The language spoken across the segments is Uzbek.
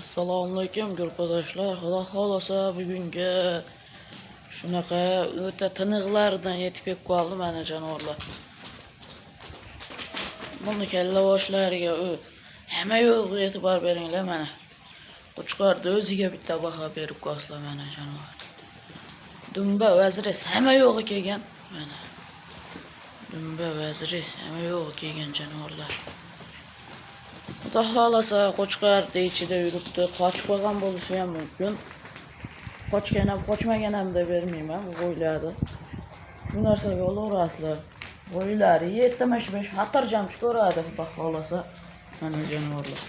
Assalomu alaykum, gruppadoshlar. Xudo xohlasa, bugungi shunaqa o'ta tiniqlardan yetib kelib qoldi mana jonivorlar. Buni kalla boshlariga u hamma yo'g'iga e'tibor beringlar mana. Qo'chqorni o'ziga bitta baho berib qo'yasizlar mana jonivor. Dumba vazires hamma yo'g'i kelgan mana. Dumba vazires hamma yo'g'i kelgan jonivorlar. Xudo xohlasa, qo'chqor ichida yuribdi, qochib qolgan bo'lishi ham mumkin. Qochgan ham, qochmagan ham deb bermayman, bu qo'ylarni. Shu narsaga olaverasizlar. Qo'ylari 75 xotirjam chiqaveradi, xudo xohlasa, mana jonivorlar.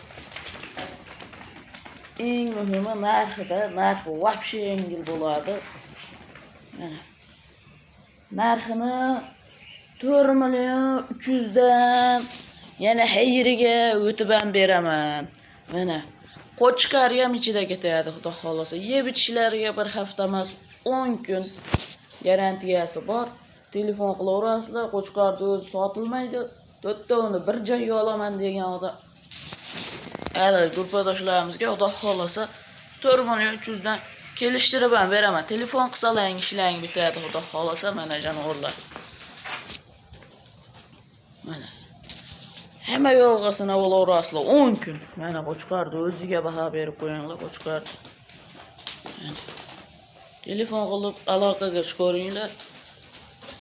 Eng muhimi narxida, narxi вообще yengil bo'ladi. Mana. Narxini 4 million 300 dan yana xayriga o'tib ham beraman. Mana qo'chqor ham ichida ketadi, xudo xohlasa. Yeb ichishlariga bir hafta emas, 10 kun garantiyasi bor. Telefon qilaverasizlar, qo'chqorni o'zi sotilmaydi. To'rtta bir joyga olaman degan odam. Hali gruppadoshlarimizga xudo xohlasa 4 million 300 dan kelishtirib ham beraman. Telefon qilsalaring ishlaring bitadi, xudo xohlasa, mana jonivorlar. Mana. Hamma yo'g'asini olaverasizlar 10 kun. Mana qo'chqorni o'ziga baho berib qo'yinglar qo'chqor. Mana. Telefon qilib aloqaga chiqaveringlar.